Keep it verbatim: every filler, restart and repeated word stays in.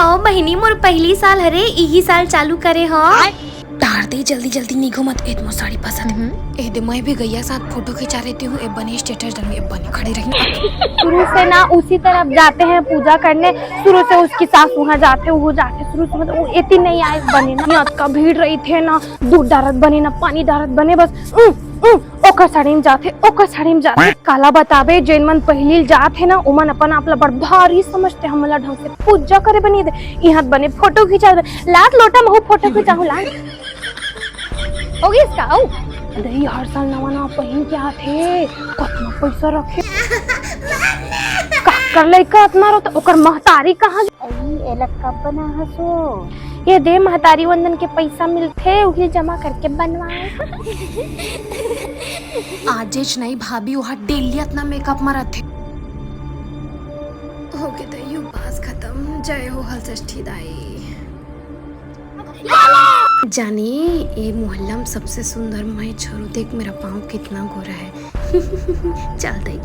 ओ बहिनी, मोर पहली साल हरे, इही साल चालू करे हो। डार दे, जल्दी जल्दी निगो मत, एत मोर साड़ी पसंद है। ए दे, मैं भी गैया साथ फोटो खिंचा रहती हूँ, ए बने स्टेटस डालूंगी, ए बने खड़ी रही। शुरू से ना उसी तरफ जाते हैं पूजा करने, शुरू से उसकी सास वहाँ जाते, वो जाते, शुरू से मतलब वो इतनी नहीं आए बने ना, इतना भीड़ रही थे ना, दूध डारत बने ना, पानी डारत बने, बस उम, उम, ओकर साड़ी में जाथे, ओकर साड़ी में जाथे। काला बताबे, जेन मन पहिली जात हे ना, ओमन अपन आप ला बड़ भारी समझथे, हमन ला ढंग से पूजा करे बनी दे, इहाँ बने फोटो खिंचा दे, लात लोटा महू फोटो खिंचाहू ला। हो गई इसका, आऊ। दही हर साल नवा नवा पहिन के आथे, कतना पैसा रखे। काकर लइका अतना रोता, ओकर महतारी कहाँ? अई, एला कब बना हसो? ये दे, महतारी वंदन के पैसा मिलथे, उही जमा करके बनवाए। आजेच नहीं भाभी, वहाँ डेली अतना मेकअप में रहथे। हो गे दई, उपास खत्म। जय हो हलषष्ठी दाई। जानी, ये मोहल्ला में सबसे सुंदर मैं छोरू, देख मेरा पाँव कितना गोरा है। चल दई।